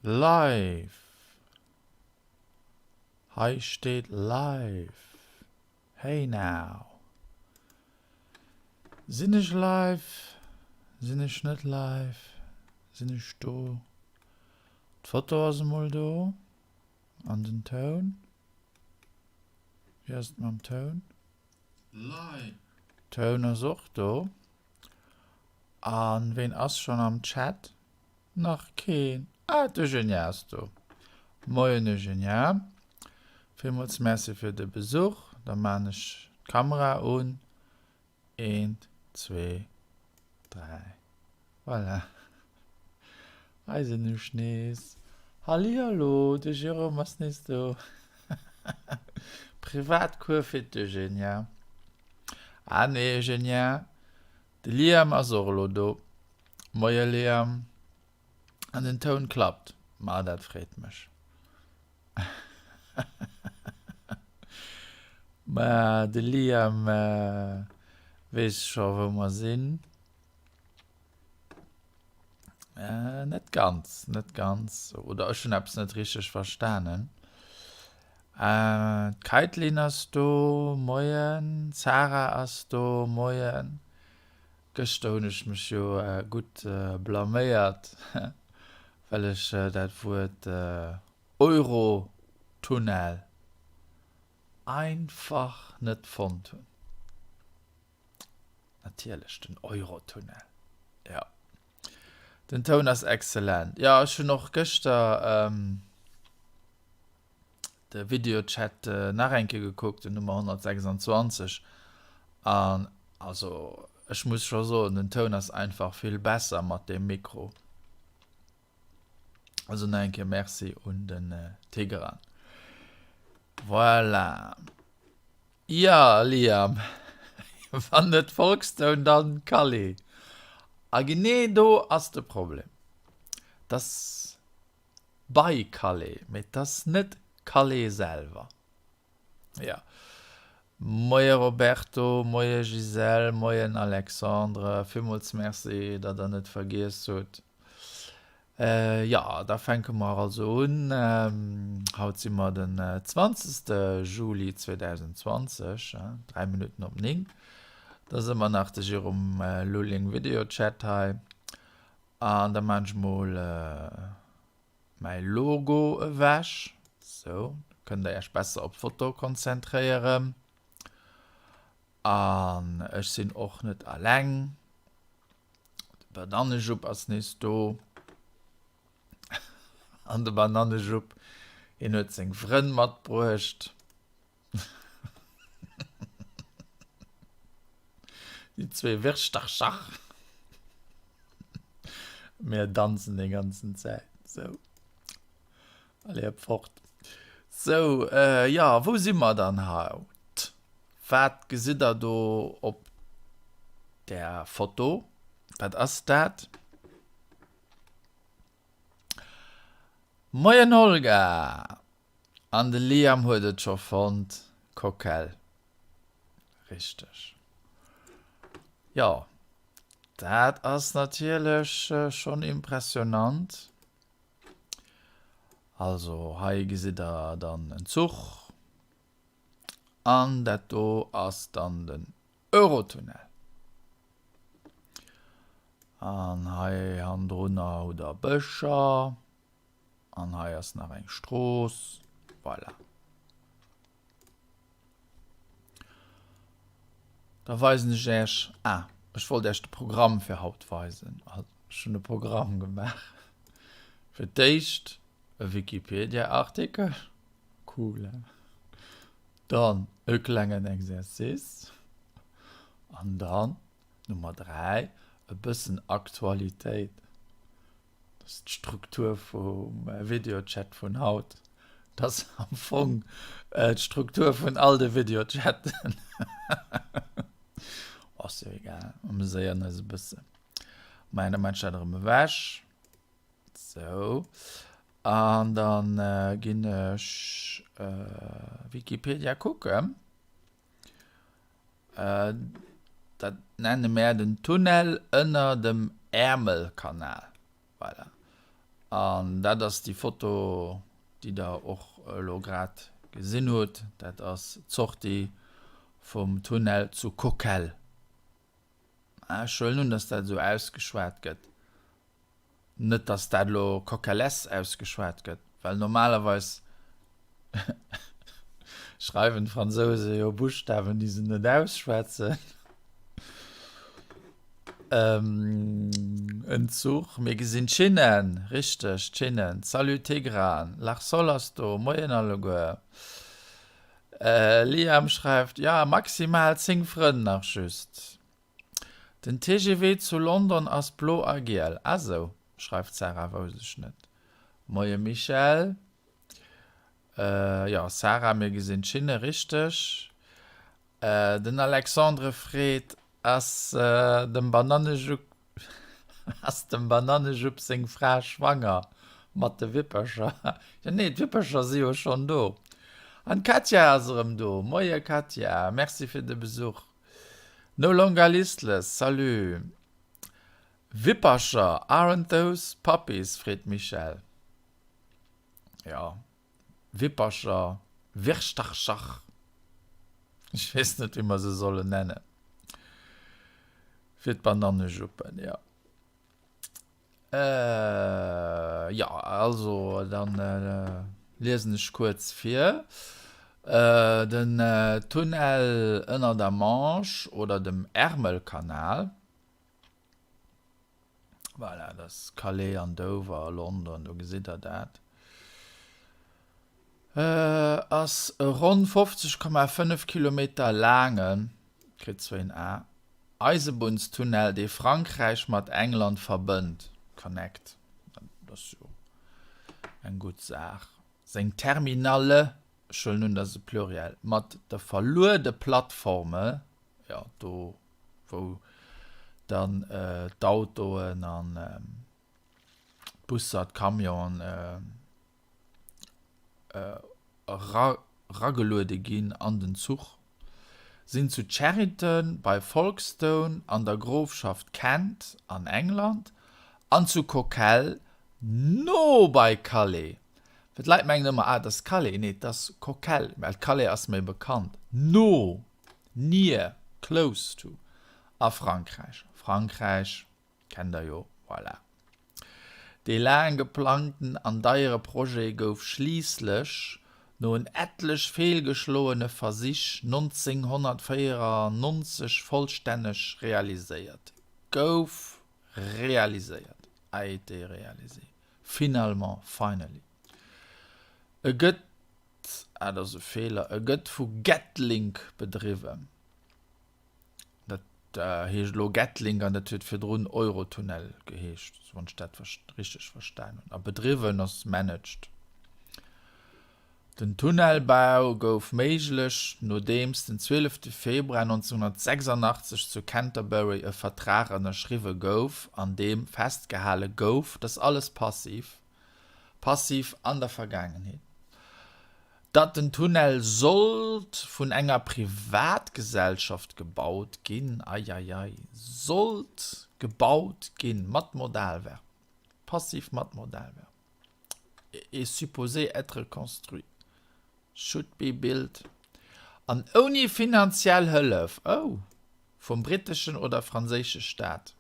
Live! Hei steet live! Hey now! Sinn ech live? Sinn ech net live? Sinn ech do? D'Foto ass emol do. An den Toun? Wéi ass et mam Toun? Toun ass och do. An ween ass schonn am Chat? Nach keen. Ah, d'Eugenia ass do. Moien Eugenia. Villmools Merci fir de Besuch. Da maan ech d'Kamera un. Eent, zwee, dräi. Voilà. Hei sinn ech nees. Hallihallo, de Jérôme ass nees do. Privatcours fir d'Eugenia. Ah nee, Eugenia, De Liam ass och elo do. Moie Liam. An den Toun klappt. Ma dat freet mech. Ma de Liam weess scho wou mer sinn. Net ganz, net ganz. Oder ech hunn eppes net richteg verstanen. D'Kaitlyn ass do, moien. D'Sarah ass do, moien. Gëschter hunn ech mech jo gutt blaméiert, well ech dat Wuert Eurotunnel einfach net fonnt hunn. Natierlech den Eurotunnel, jo. Den Toun ass excellent. Jo, ech hunn och gëschter de Videochat nach eng Kéier gekuckt, den Nummer 126, an also ech muss scho soen, den Toun ass einfach vill besser mat deem Mikro. Also nach eng Kéier Merci un den Tigran. Voilà. Jo, Liam, wann net Folkestone, dann Calais. A genee do ass de Problem. T'ass bei Calais, mee t'ass net Calais selwer. Jo. Moie Roberto, moie Gisèle, moien Alexandre, villmools Merci, datt der net vergiess hutt. Jo, da fänke mer also un. Haut si mer den 20. Juli 2020, 3 Minutten op 9. Da si mer nach de Jérôme Lulling Videochat hei. An da maan ech mol mäi Logo ewech. Sou, da kënnt der iech besser op d'Foto konzentréieren. An ech sinn och net alleng. De Banannejupp ass nees do. An de Banannejupp, hien huet seng Frënn matbruecht. Déi zwee Wirschtercher. Mir danzen déi ganzen Zäit. Sou. Allez, op fort. Sou, jo, wou si mer dann haut? Wat gesitt der do op der Foto? Wat ass dat? Moien Olga! An de Liam huet et scho fonnt, Coquelle. Richteg. Jo, dat ass natierlech schonn impressionant. Also hei gesitt der dann en Zuch. An dat do ass dann den Eurotunnel. An hei hannendrunner hutt der Bëscher. An hei ass nach eng Strooss. Voilà. Da weisen ech Iech, ah, ech wollt Iech de Programm fir haut weisen. Also, ech hunn e Programm gemaach. Fir d'éischt e Wikipedia-Artikel. Cool, he? Dann e klengen Exercice. An dann, Nummer 3, e bëssen Aktualitéit. Dat ass d'Struktur vum Videochat vun haut. Dat ass am Fong d'Struktur vun all de Videochatten. Ass jo egal, amuséieren eis e bëssen. Maja, da maan ech dat erëm ewech. Sou. An dann ginn ech Wikipedia kucken. Dat nenne mär den Tunnel ënner dem Äermelkanal. Voilà. An dat ass déi Foto, déi Der och elo grad gesinn hutt. Dat ass d'Sortie vum Tunnel zu Coquelles. Ech huelen un, dass dat esou ausgeschwat gëtt. Net, dass dat elo Coquelles ausgeschwat gëtt, well normalerweis schreiwen d'Fransouse jo Buschtawen, déi se net ausschwätzen. En Zuch, mir gesinn d'Schinnen, richteg, d'Schinnen. Salut Tigran, Larsol ass do, moien alleguer. Liam schreift, Jo, maximal 10 Frënn nach just. Den TGV zu London ass blo a giel. Ah sou, schreift d'Sarah, wousst ech net. Moie Michèle. Jo Sarah, mir gesinn d'Schinne, richteg. Den Alexandre freet, Ass dem Banannejupp ass dem Banannejupp seng Fra schwanger mat de Wippercher? Jo nee, d'Wippercher si jo schonn do. An d'Katja ass erëm do. Moie Katja, merci fir de Besuch. No longer listless, salut. Wippercher, aren't those puppies? freet d'Michèle. Jo, Wippercher, Wirschtercher, ech weess net, wéi mer se sollen nennen, fir d'Banannejuppen, jo. Jo, also dann liesen ech kuerz vir. Den Tunnel ënner der Manche oder dem Ärmelkanal, voilà, dat ass Calais an Dover a London, do gesitt der dat, ass e ronn 50,5 Kilometer laangen, kritt zwéin A, Eisebunnstunnel, dee Frankräich mat England verbënnt, connect, dat ass jo eng gutt Saach. Seng Terminalle, ech huelen un, dat ass e Pluriel, mat de Verluedeplattforme, jo, do wou dann d'Autoen an d'Busser, d'Camionen erageluede ginn an den Zuch, sinn zu Cheriton bei Folkestone an der Grofschaft Kent an England an zu Coquelles no bei Calais. Well d'Leit mengen ëmmer, ah, et ass Calais. Nee, et ass Coquelles, well Calais ass méi bekannt. No, near, close to, a Frankräich. Frankräich. Kennt der jo, voilà. Dee laang geplangten an deiere Projet gouf schliisslech, no en etlech feelgeschloene Versich, 1994 vollstänneg realiséiert. Gouf realiséiert, a été réalisé, finalement, finally. E gëtt, ah, dat ass e Feeler, e gëtt vu Getlink bedriwwen. Dat heescht elo Getlink an dat huet virdrun Eurotunnel geheescht, wann ech dat richteg verstan hunn. A bedriwwen ass managed. Den Tunnelbau gouf méiglech, nodeems den 12 Februar 1986 zu Canterbury e Vertrag ënnerschriwwe gouf, an deem festgehale gouf, datt alles passiv Passiv an der Vergaangenheet. Datt den Tunnel sollt vun enger Privatgesellschaft gebaut ginn, eieiei, sollt gebaut ginn, mat Modalverb, Passiv mat Modalverb, est supposé être construit, should be built, an ouni finanziell Hëllef, oh, vum britteschen oder franséische Staat.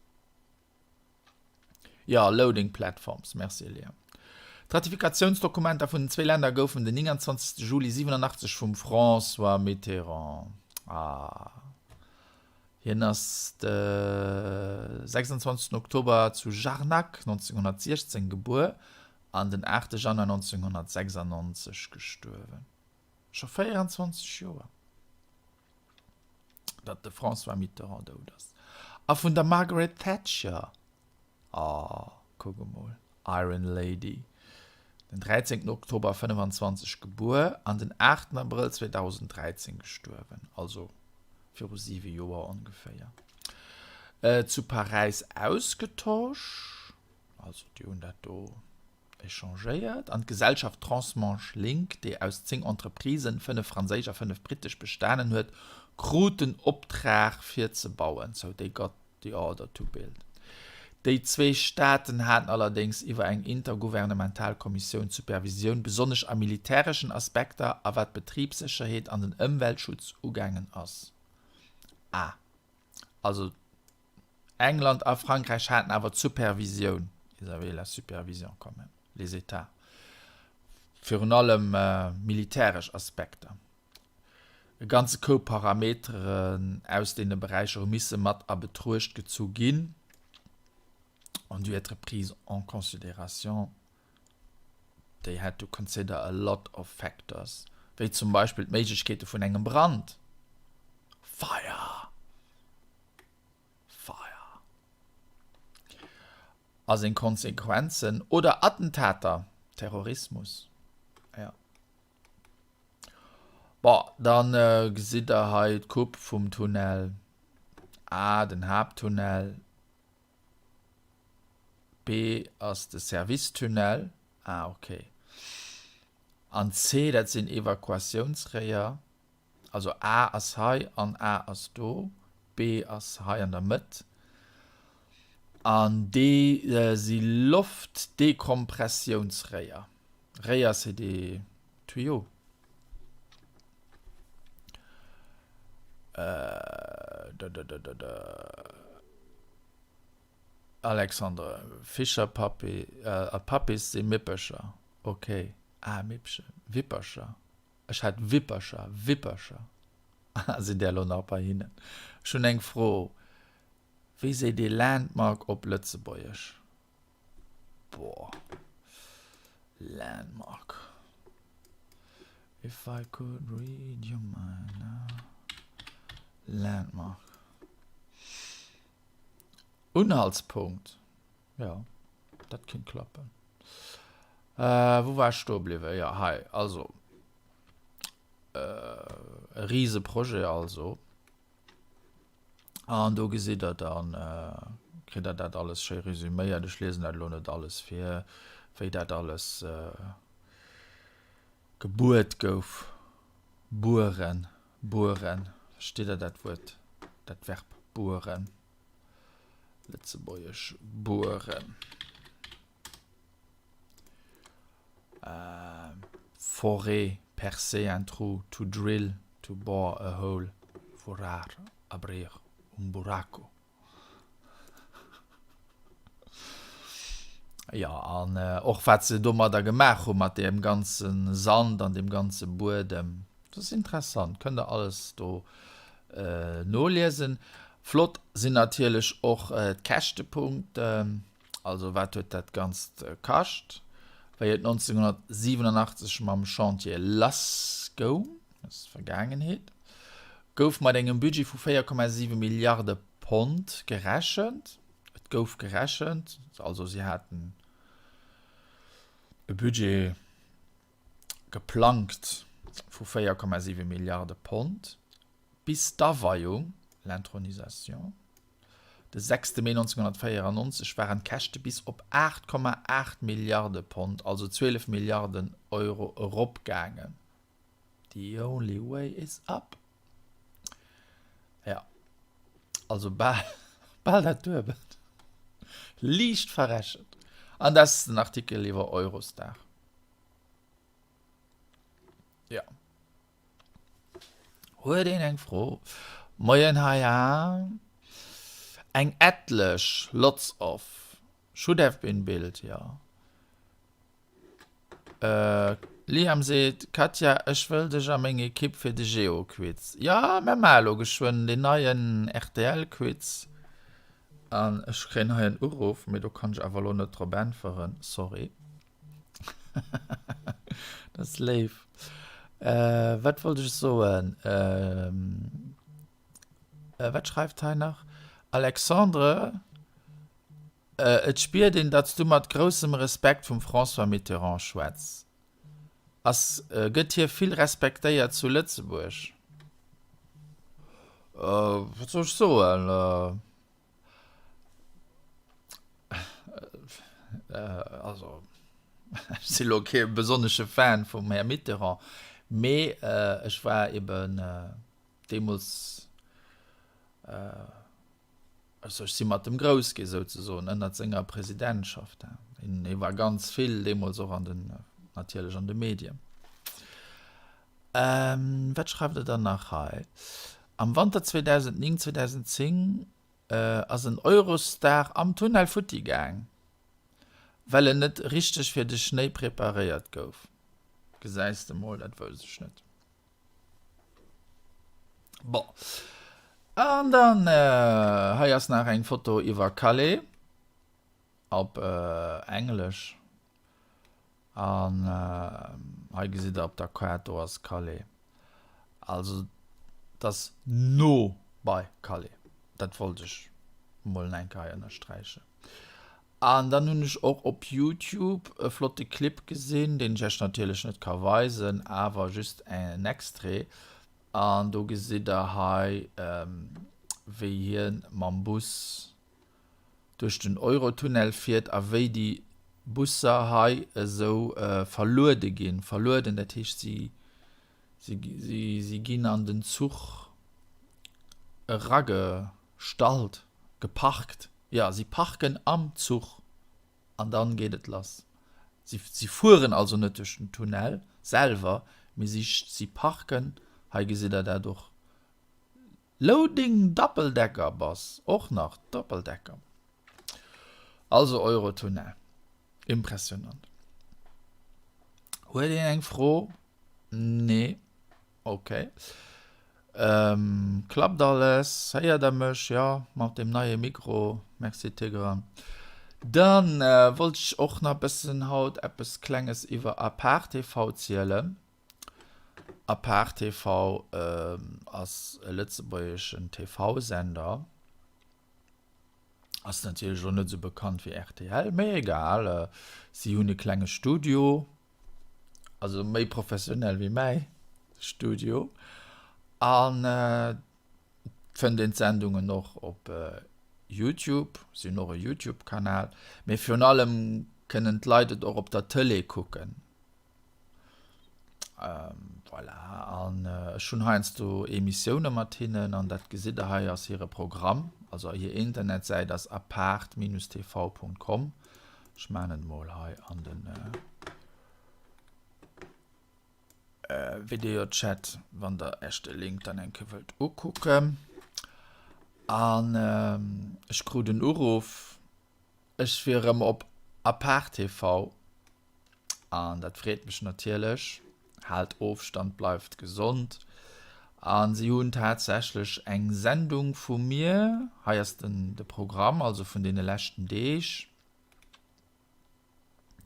Jo, Loading Platforms. Merci Elia. D'Ratifikatiounsdokumenter vun den zwéi Länner goufen den 29 Juli 87 vum François Mitterrand, ah, hien ass de 26 Oktober zu Jarnac 1916 gebuer an den 8 Januar 1996 gestuerwen, scho 24 Joer. datt de François Mitterrand dout ass, a vun der Margaret Thatcher, oh, kuck emol, Iron Lady, den 13 Oktober 25 gebuer an den 8 Abrëll 2013 gestuerwen, also viru siwe Joer ongeféier, zu Paräis ausgetosch, also déi hunn dat do Echangéiert an d'Gesellschaft Transmanche Link, déi aus 10 Entreprisen, 5 franséisch a 5 brittesch, bestanen huet, krut den Optrag fir ze bauen, so they got the order to build. Déi zwéi Staaten haten allerdéngs iwwer eng intergouvernemental Kommissioun d'Supervisioun besonnesch a militäreschen Aspekter a wat d'Betribssécherheet an den Ëmweltschutz ugaangen ass. Ah, also England a Frankräich haten awer d'Supervisioun, ils avaient la supervision quand même, les États, virun allem militäresch Aspekter. E ganze Koup Parameteren aus deene Beräicher hu misse mat a Betruecht gezu ginn, ont dû être prises en considération, they had to consider a lot of factors, wéi zum Beispill d'Méiglechkeete vun engem Brand, Fire! Fire! A seng Konsequenzen, oder Attentater, Terrorismus, jo. Bon, dann gesitt der hei d'Coupe vum Tunnel A, den Haapttunnel, B ass de Servicetunnel, ah ok, an C dat sinn Evakuatiounsréier. Also A ass hei an A ass do, B ass hei an der Mëtt an D si Loftdekompressiounsréier. Réier c'est des tuyaux. Alexandre, Fischer Pappi, Pappis si Mippecher, ok, ah Mippchen, Wippercher. Ech hat Wippercher, Wippercher. Ah, sinn där elo nach bei hinnen? Ech hunn eng Fro, Wéi seet ee Landmark op Lëtzebuergesch? Boah, Landmark. If I could read your mind now. Landmark. Unhaltspunkt. Jo, dat kéint klappen. Wou war ech stoe bliwwen? Jo, hei, also e Riseprojet also. An do gesitt Der dann, kritt Der dat alles schéi resüméiert. Ech liesen dat elo net alles vir, wéi dat alles gebuert gouf. Bueren, bueren, verstitt Der dat Wuert, dat Verb bueren? Lëtzebuergesch bueren. Forer, percer un trou, to drill, to bore a hole, furar, abrir un buraco. Jo, an och wat se domadder gemaach hu mat deem ganze Sand an deem ganze Buedem, dat ass interessant, kënnt der alles do noliesen. Flott sinn natierlech och d'Käschtepunkten, also wat huet dat Ganzt kascht, wéi et 1987 mam Chantier lassgoung, dat ass Vergaangenheet, gouf mat engem Budget vu 4,7 Milliarde Pond gerechent. Et gouf gerechent, also si haten e Budget geplangt vu 4,7 Milliarde Pond. Bis d'Aweiung, l'intronisation, de sechste Mee 1994 waren d'Käschte bis op 8,8 Milliarde Pond, also 12 Milliarden Euro, eropgaangen. The only way is up. Ja, also bal, bal dat Duebelt. Liicht verrechent. An dat ass den Artikel iwwer Eurostar. Ja. Huet een eng Fro? Moien Haja. Eng etlech, lots of, should have been built, jo. Liam seet, Katja, ech wëll dech a meng Ekipp fir de Geo-Quiz. Jo, mir maache lo geschwënn deen neien RTL-Quiz. An ech kréien hei en Uruff, mee do kann ech awer lo net drop äntweren, sorry. Dat ass léif. Wat wollt ech soen? Wat schreift hei nach? Alexandre, Et spiert een, datt s du mat groussem Respekt vum François Mitterrand schwätz. Ass, gëtt hie vill respektéiert zu Lëtzebuerg? Wat soll ech soen? Also, ech si lo kee besonnesche Fan vum Här Mitterrand, mee ech war eben deemools. Also ech si mat em grouss gi souzesoen ënnert senger Presidentschaft. Hie war ganz vill deemools och an den, natierlech an de Medien. Wat schreift Der dann nach hei? Am Wanter 2009, 2010 ass en Eurostar am Tunnel futti gaang, well en net richteg fir de Schnéi preparéiert gouf. Gesäis de mol, dat wousst ech net. Bon. An dann, hei ass nach eng Foto iwwer Calais op Englesch. An hei gesitt der op der Kaart, do ass Calais. Also, et ass no bei Calais. Dat wollt ech mol eng Kéier hei ënnersträichen. An dann hunn ech och op Youtube e flotte Clip gesinn, deen ech iech natierlech net ka weisen, awer just en Extrait. An do gesitt der hei, wéi hien mam Bus duerch den Eurotunnel fiert a wéi déi Busser hei esou verluede ginn. Verlueden, dat heescht, si, si, si ginn an den Zuch eragestallt, geparkt. Jo, si parken am Zuch an dann geet et lass. Si, si fueren also net duerch den Tunnel selwer, mee si, si parken. Hei gesitt Der dat och. Loading Doppeldecker Bus, och nach Doppeldecker. Also Eurotunnel. Impressionant. Huet een eng Fro? Nee. Ok. Klappt alles? Héiert der mech? Jo, mat deem neie Mikro. Merci Tigran. Dann wollt ech och nach bëssen haut eppes Klenges iwwer Apart TV zielen. Apart TV ass e lëtzebuergeschen TV-Sender. Ass natierlech elo net esou bekannt wéi rtl, mee egal. Si hunn e klenge Studio, also méi professionell wéi mäi Studio. An et fënnt een d'Sendungen och op Youtube, si hunn och e Youtube-Kanal. Mee virun allem kënnen d'Leit et och op der Tëlee kucken. Voilà, an ech hunn heiansdo Emissioune mat hinnen an dat gesitt der hei ass hire Programm, also hir Internetsäit ass apart-tv.com. Ech maan et mol hei an den Videochat, wann der Iech de Link dann eng Kéier wëllt ukucken. An ech krut en Uruff. Ech wier erëm op Apart TV an dat freet mech natierlech. Haalt Ofstand, bleift gesond. A si hunn tatsächlech eng Sendung vu mir, hei ass den de Programm, also vun deene leschten Deeg.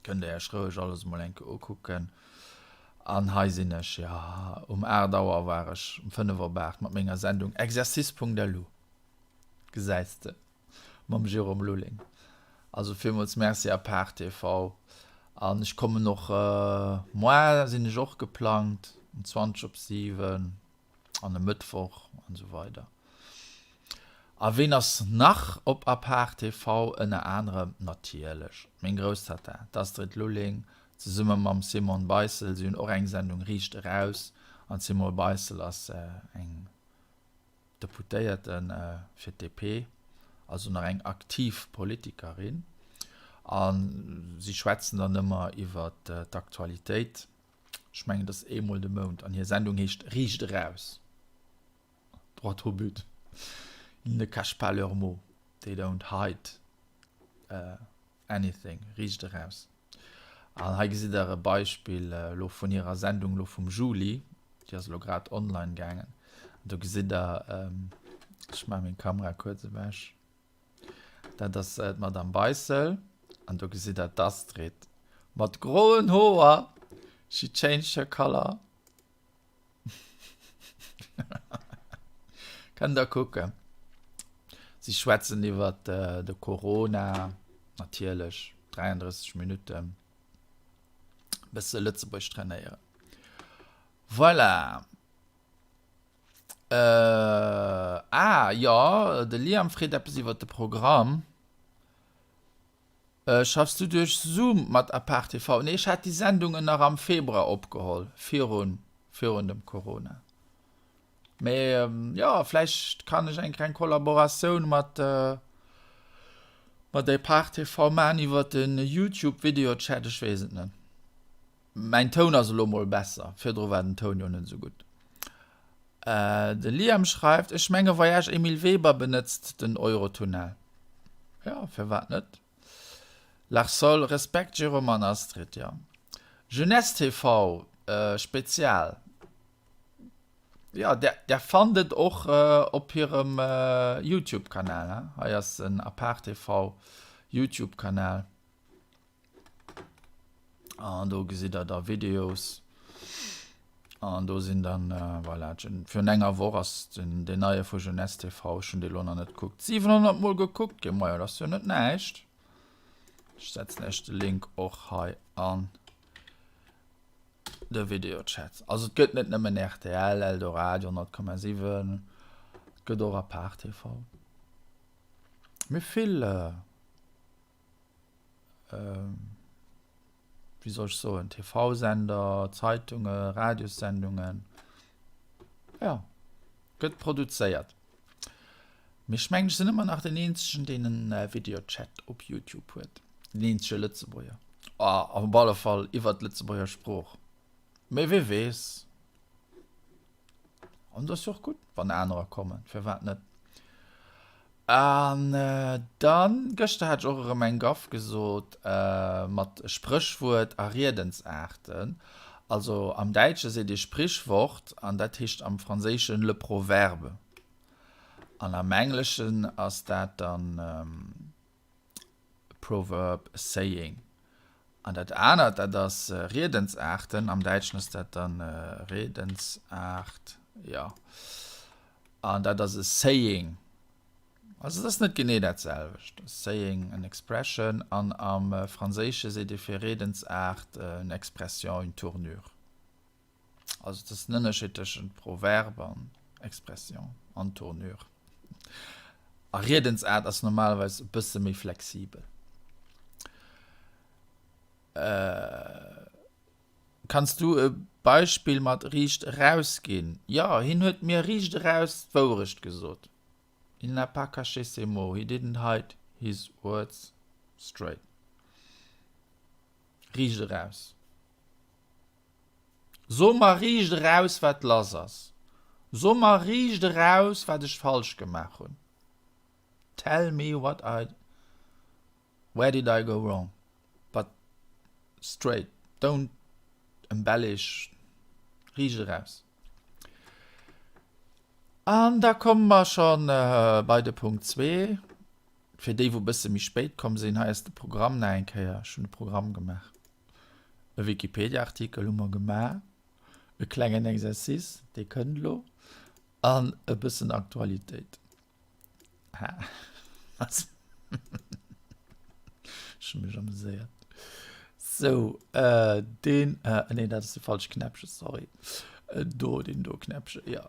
Kënnt der iech roueg alles emol eng Kéier ukucken. An hei sinn ech, jo, um 8 Auer war ech, um 5 op 8 mat menger Sendung Exercice.lu. Gesäis de. Mam Jérôme Lulling. Also villmools Merci Apart TV. An ech kommen och, moar sinn ech och geplangt um 20 op 7 an e Mëttwoch an esou weider. A ween ass nach op Apart TV? Ënner anerem natierlech meng grouss Tatta, d'Astrid Lulling, zesumme mam Simone Beissel. Si hunn och eng Sendung Riicht eraus an d'Simone Beissel ass eng Deputéierte fir d'DP, also nach eng aktiv Politikerin, a si schwätzen dann ëmmer iwwer d'Aktualitéit. Ech mengen, et ass eemol de Mount an hir Sendung heescht Riicht eraus, droit au but, ils ne cachent pas leurs mots, they don't hide anything, riicht eraus. An hei gesitt der e Beispill elo vun hirer Sendung elo vum Juli, déi ass elo grad online gaangen. An do gesitt der, ech maache meng Kamera kuerz ewech, dat ass d'Madame Beissel an do gesitt der d'Astrid mat groen Hoer, she changed her color. Kënnt der kucken. Si schwätzen iwwer de Corona natierlech, 33 Minutten, bësse Lëtzebuerg trainéieren. Voilà. Ah jo, de Liam freet eppes iwwer de Programm. Schaffs du duerch Zoom mat Apart TV? Nee, ech hat déi Sendungen nach am Februar opgeholl, virun, virun dem Corona. Mee jo, vläicht kann ech eng kleng Kollaboratioun mat. Mer déi Part TV maan iwwert den Youtube Video Chat, ech wees et net. Mäin Toun ass elo mol besser, virdru war den Toun jo net esou gutt. De Liam schreift, Ech menge Voyage Emile Weber benëtzt den Eurotunnel. Jo, firwat net? Larsol, Respekt Jérôme an Astrid, jo. Jeunesse TV Spezial. Jo, där fannt et och op hirem Youtube Kanal. Hei ass en Apart TV Youtube Kanal. An do gesitt der da Videos. An do sinn dann, voilà, virun enger Woch ass den deen neie vu Jeunesse TV, ech hunn dee lo nach net gekuckt, 700 mol gekuckt ginn. Majo, dat ass jo net näischt. Ech setzen iech de Link och hei an de Videochat. Also et gëtt net nëmmen rtl, Eldoradio 100,7, et gëtt och Apart TV. Mee vill. Wéi soll ech soen, TV-Sender, Zeitunge, Radiossendungen, jo, gëtt produzéiert. Mee ech mengen, ech sinn ëmmer nach deen eenzegen, deen en Videochat op Youtube huet. Deen eenzege Lëtzebuerger. Op alle Fall iwwer d'Lëtzebuerger Sprooch. Mee wee weess. An et ass jo och gutt, wann anerer kommen, firwat net? An dann, gëschter hat ech och erëm eng Gaff gesot mat Spréchwuert a Riedensaarten. Also am Däitsche seet ee Sprichwort an dat heescht am Franséischen le proverbe. An am Engleschen ass dat dann. Proverb, a saying. An dat anert, dat ass Riedensaarten, am Däitschen ass dat dann Redensart, jo. An dat ass e saying. Also et ass net genee dat selwecht. A saying, an expression, an am Franséische seet ee fir Redensaart une expression, une tournure. Also et ass den Ënnerscheed tëschent Proverbe an Expression an Tournure. A Riedensaart ass normalerweis e bësse méi flexibel. Kanns du e Beispill mat riicht eraus ginn? Jo, hien huet mir riicht eraus d'Wourecht gesot. Il n'a pas caché ses mots, he didn't hide his words straight. Riicht eraus. So mer riicht eraus wat lass ass. So mer riicht eraus wat ech falsch gemaach hunn. Tell me what I Where did I go wrong? But straight, don't embellish, riicht eraus. An da komme mer scho bei de Punkt zwee. Fir déi wou bësse méi spéit komm sinn, hei ass de Programm nach eng Kéier. Ech hunn de Programm gemaach. E Wikipedia-Artikel hu mer gemaach, e klengen Exercice, dee kënnt elo, an e bëssen Aktualitéit. Ha, was? Ech hu mech ameséiert. Sou, deen, nee, dat ass de falsche Knäppche, sorry. Do, deen do Knäppche, jo.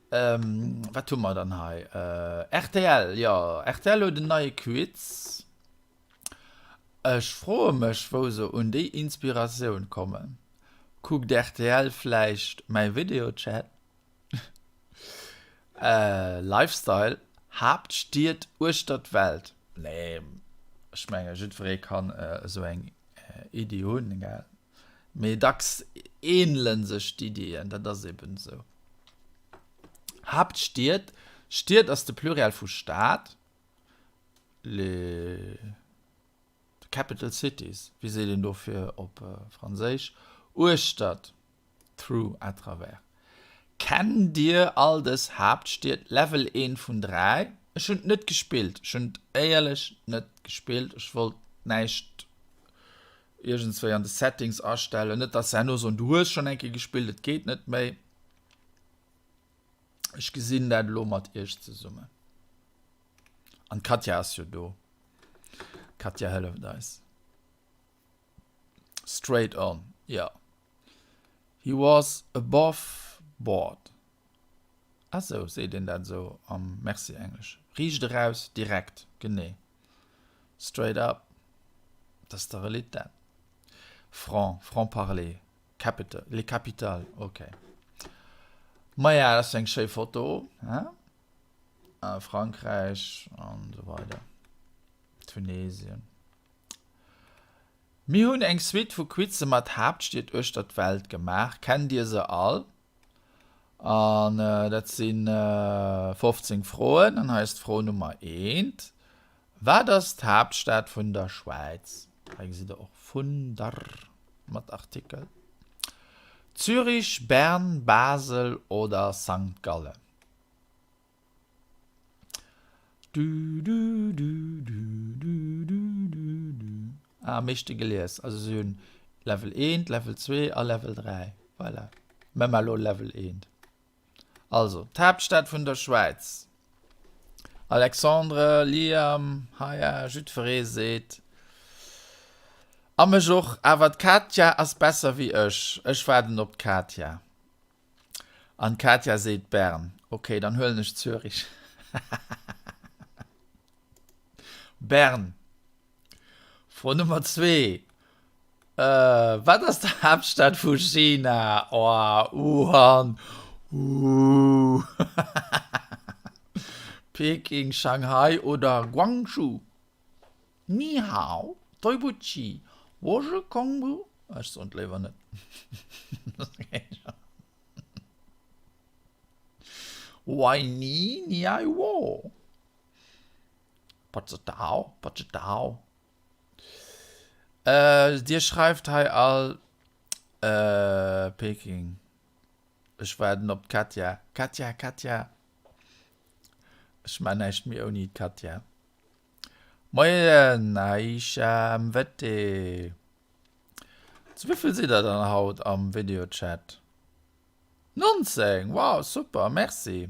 Wat hu mer dann hei? Rtl, jo, rtl huet en neie Quiz. Ech froe mech wou se un déi Inspiratioun kommen. Kuckt rtl vläicht mäi Videochat? Lifestyle, Haaptstied uechter d'Welt? Nee, ech menge jiddweree kann esou eng Iddi hunn, gell? Mee dacks ähnele sech d'Iddien, dat ass eben esou. Haaptstied, Stied ass de Pluriel vu Stad. Les capital cities, wéi seet een dofir op Franséisch? Uechtert, through, à travers. Kennt Dir all dës Haaptstied? Level 1 vun 3. Ech hunn et net gespillt, ech hunn et éierlech net gespillt, ech wollt näischt iergendswéi an de Settings astellen, net dass se herno soen, du hues schonn eng Kéier gespillt, et geet net méi. Ech gesinn dat elo mat iech zesummen. An d'Katja ass jo do. D'Katja hëlleft eis. Straight on, jo. He was above board. Ah sou, seet een dat esou am Merci Englesch. Riicht eraus, direkt, genee. Straight up, dat ass der Relit dat. Franc, franc-parler, capital, les capitales, ok. Maja, dat ass eng schéi Foto, hein? Frankräich an esou weider. Tunesien. Mir hunn eng Suite vu Quize mat Haaptstied uechter d'Welt gemaach. Kennt Dir se all? An dat si 15 Froen. An hei ass d'Fro Nummer eent, Wat ass d'Haaptstad vun der Schwäiz? Hei gesitt der och vun der mat Artikel. Zürich, Bern, Basel oder Sankt Gallen? Du, du, du, du, du, du, du, du. Ah, am meeschte gelies. Also si hunn Level 1, Level 2 a Level 3. Voilà. Mä mar elo Level 1. Also, d'Haaptstad vun der Schwäiz. Alexandre, Liam, Haya, jiddweree seet, a mech och, awer d'Katja ass besser wéi ech. Ech waarden op d'Katja. An d'Katja seet Bern. Ok, dann huelen ech Zürich. Bern. Fro Nummer zwee, Wat ass d'Haaptstad vu China? Oh, Wuhan. Uuh. Peking, Shanghai oder Guangzhou? Ni hao, Toibuchi, Woje Kongbu, ech soen et léiwer net. Wai ni, ni ai wo. Patzetao, patzetao. Dir schreift hei all Peking. Ech waarden op d'Katja. Katja, Katja. Ech man näischt méi ouni d'Katja. Moien Aisha Mvete. Zu wéivill sidd der dann haut am Videochat? 19! Wow, super, merci.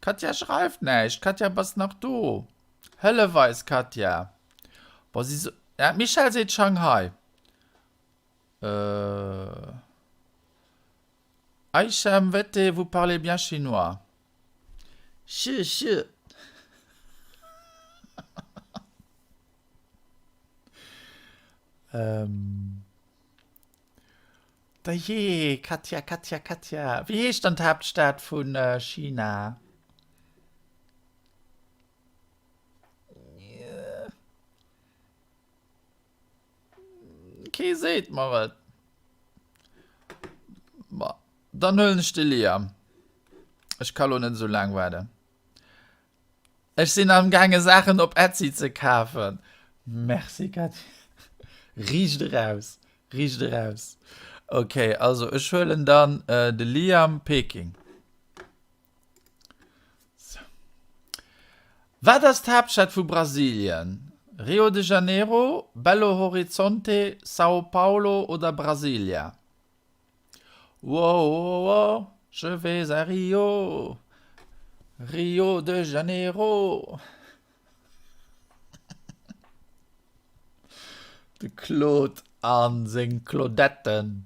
Katja schreift näischt. Katja, bass nach do? Hëllef eis, Katja. Boah, si so. Ja, d'Michèle seet Shanghai. Äh. Aisha Mvete, vous parlez bien chinois? Shi shi. Ähm. Dajee, Katja, Katja, Katja. Wéi heescht dann d'Haaptstad vu China? Kee seet mer et. Ma dann huelen ech de Liam. Ech ka lo net esou laang waarden. Ech sinn am gaange Saachen op Etsy ze kafen. Merci Katja. Riicht eraus, riicht eraus. Ok, also ech huelen dann de Liam Peking. Sou. Wat ass d'Haaptstad vu Brasilien? Rio de Janeiro, Belo Horizonte, São Paulo oder Brasília? Woah, je vais à Rio, Rio de Janeiro. De Claude a seng Claudetten.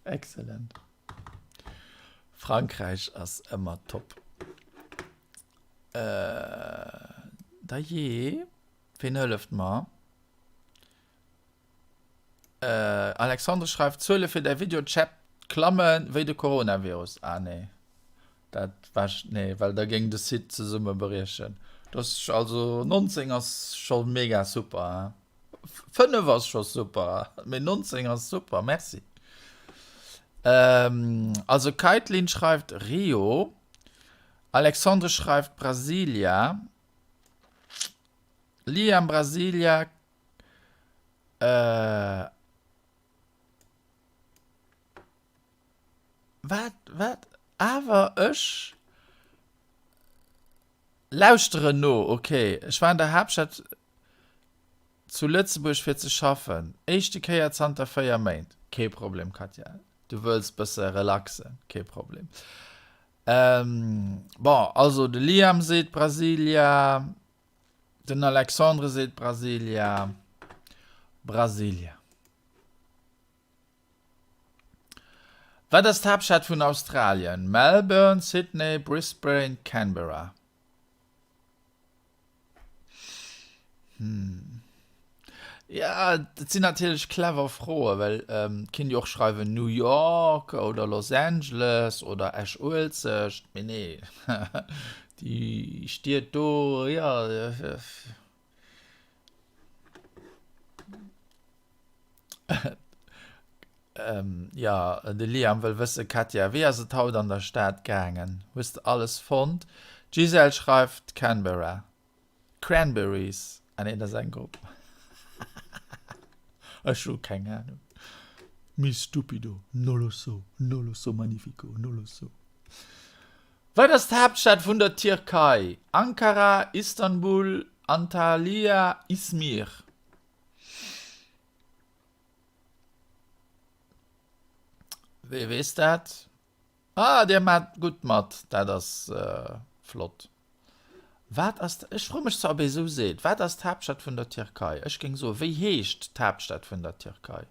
Excellent. Frankräich ass ëmmer top. Äh, dajee, ween hëlleft mer? Äh, Alexandre schreift, Zuele fir däi Videochat klamme wéi de Coronavirus. Ah nee, dat war, nee, well da géing de Site zesummebriechen. Dat ass also 19 ass scho mega super, hein. 5 ass scho super, mee 19 ass super, merci. Ähm, also Kaitlyn schreift Rio, Alexandre schreift Brasilia, Liam Brasilia, äh, wat, wat, awer ech lauschteren no, okay, ech war an der Haaptstad Zu Lëtzebuerg fir ze schaffen. Éischte Kéier zanter 4 Méint. Kee Problem Katja, du wëlls bësse relaxen, kee Problem. Bon, also de Liam seet Brasilia, den Alexandre seet Brasilia, Brasilia. Wat ass d'Haaptstad vun Australien? Melbourne, Sydney, Brisbane, Canberra. Hm. Ja, dat sinn natierlech clever Froen, well et kinnt jo och schreiwen New York oder Los Angeles oder Esch-Uelzecht, mee nee, Déi Stied do, jo. Jo, de Liam wëll wëssen, Katja, wéi ass et haut an der Stad gaangen? Hues de alles fonnt? D'Gisèle schreift, Canberra. Cranberries, ah nee, dat ass eng Grupp. Ech hu keng Ahnung. Mi stupido, no lo so, no lo so magnifico, no lo so. Wat ass d'Haaptstad vun der Tierkei? Ankara, Istanbul, Antalya, Izmir. Wee weess dat? Ah, dir maacht gutt mat, dat ass flott. Wat ass, ech froe mech zwar, ob ee sou seet, wat ass d'Haaptstad vun der Tierkei? Ech géing soen, wéi heescht d'Haaptstad vun der Tierkei?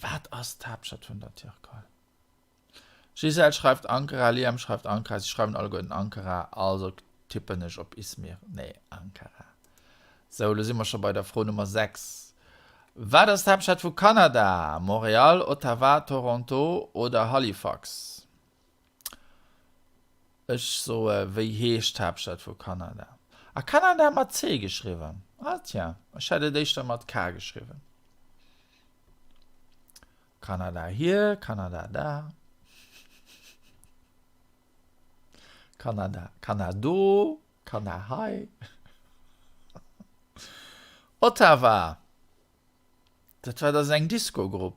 Wat ass d'Haaptstad vun der Tierkei? Gisèle schreift Ankara, Liam schreift Ankara, si schreiwen alleguerten Ankara, also tippen ech op Izmir. Nee, Ankara. Sou, elo si mer scho bei der Fro Nummer 6. Wat ass d'Haaptstad vu Kanada? Montréal, Ottawa, Toronto oder Halifax? Ech soe, wéi heescht d'Haaptstad vu Kanada? A Kanada mat C geschriwwen? Ah tiens, ech hätt et éischter mat K geschriwwen. Kanada hier, Kanada da. Kanada, Kanado, Kana hei. Ottawa, dat war dat eng Disco-Grupp.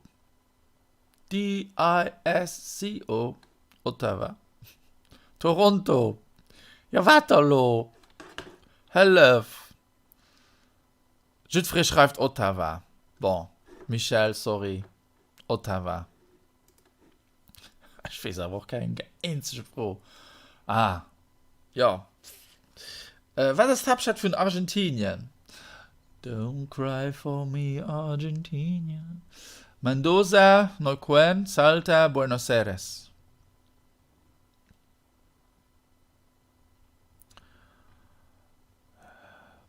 D-I-S-C-O, Ottawa. Toronto, jo wat da lo? Hëllef! Jiddferee schreift Ottawa. Bon, Michèle, sorry, Ottawa. Ech weess awer och keng eenzege Fro. Ah, jo. Wat ass d'Haaptstad vun Argentinien? Don't cry for me Argentina. Mendoza, Neuquén, Salta, Buenos Aires.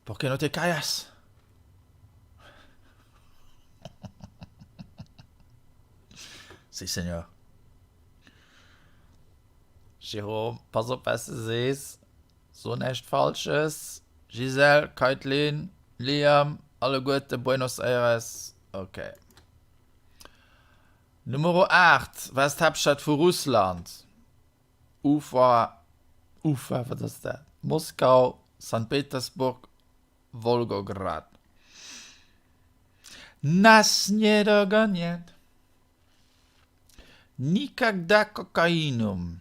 Por qué no te callas? Si, señor. Jérôme, pass op wat s de sees. So näischt Falsches. Gisèle, Kaitlyn, Liam, alleguerte Buenos Aires. Ok. Numero 8, Wat ass d'Haaptstad vu Russland? Ufa, Ufa, wat ass dat? Moskau, Sankt Petersburg, Wolgograd. Nas nie dogoniat. Nikagda kokainum.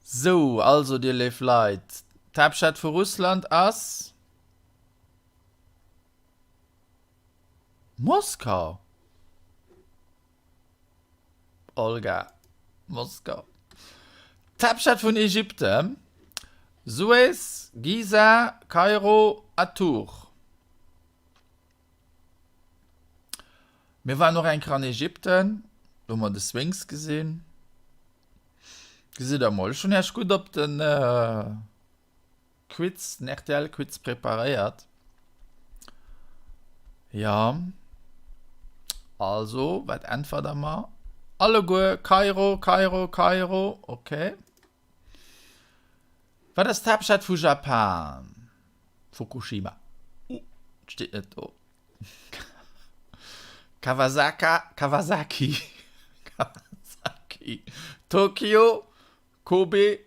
Sou, also dir léif Leit, d'Haaptstad vu Russland ass. Moskau? Olga, Moskau. D'Haaptstad vun Ägypten? Suez, Giza, Kairo, Atur. Mir waren och eng Kéier an Ägypten, do hu mer de Sphinx gesinn. Gesitt der mol, ech hunn Iech gutt op den Quiz, den RTL Quiz preparéiert. Ja. Also, wat äntwert der mer? Alleguer Kairo, Kairo, Kairo. Okay. Wat ass d'Haaptstad vu Japan? Fukushima. Uh, steet net do. Kawasaka, Kawasaki, Kawasaki, Tokio, Kobe,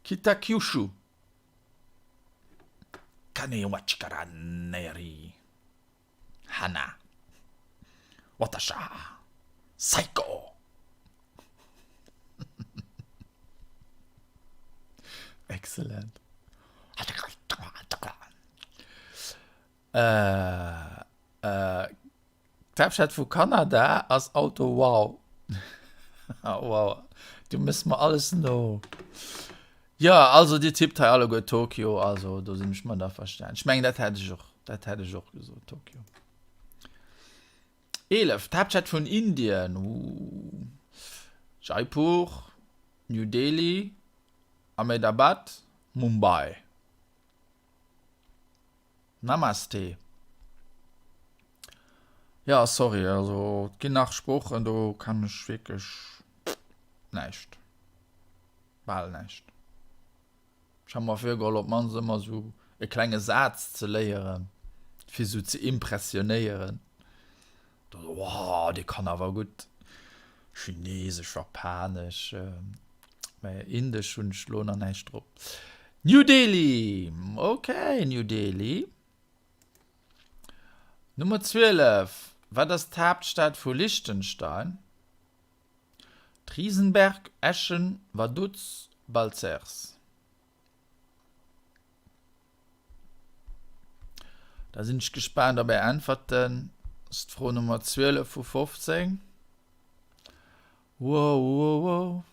Kitakyushu. Kane wa chikara neri. Hana. Watasha. Saiko. Excellent. Äh, äh, D'Haaptstad vu Kanada ass Auto wow. Wow, du mëss mer alles no. Jo, also dir tippt hei alleguer Tokio, also do sinn ech mat averstan. Ech mengen dat hätt ech och, dat hätt ech och gesot, Tokio. 11, D'Haaptstad vun Indien, uh, Jaipur, New Delhi, Ahmedabad, Mumbai. Namaste. Ja, sorry, also et ginn nach Sproochen, do kann ech wierklech näischt. Bal näischt. Ech ha mer virgeholl, op d'mannst ëmmer esou e klenge Saz ze léieren, fir esou ze impressionéieren. Da so, Wow, dee kann awer gutt Chinesesch, Japanesch, mä Indesch hunn ech elo nach näischt drop. New Delhi, okay, New Delhi. Nummer 12, Wat ass d'Haaptstad vu Liechtenstein? Triesenberg, Eschen, Vaduz, Balzers. Da sinn ech gespaant op är Äntwerten. Ass d'Fro Nummer 12 vu 15. Wow, wow, wow.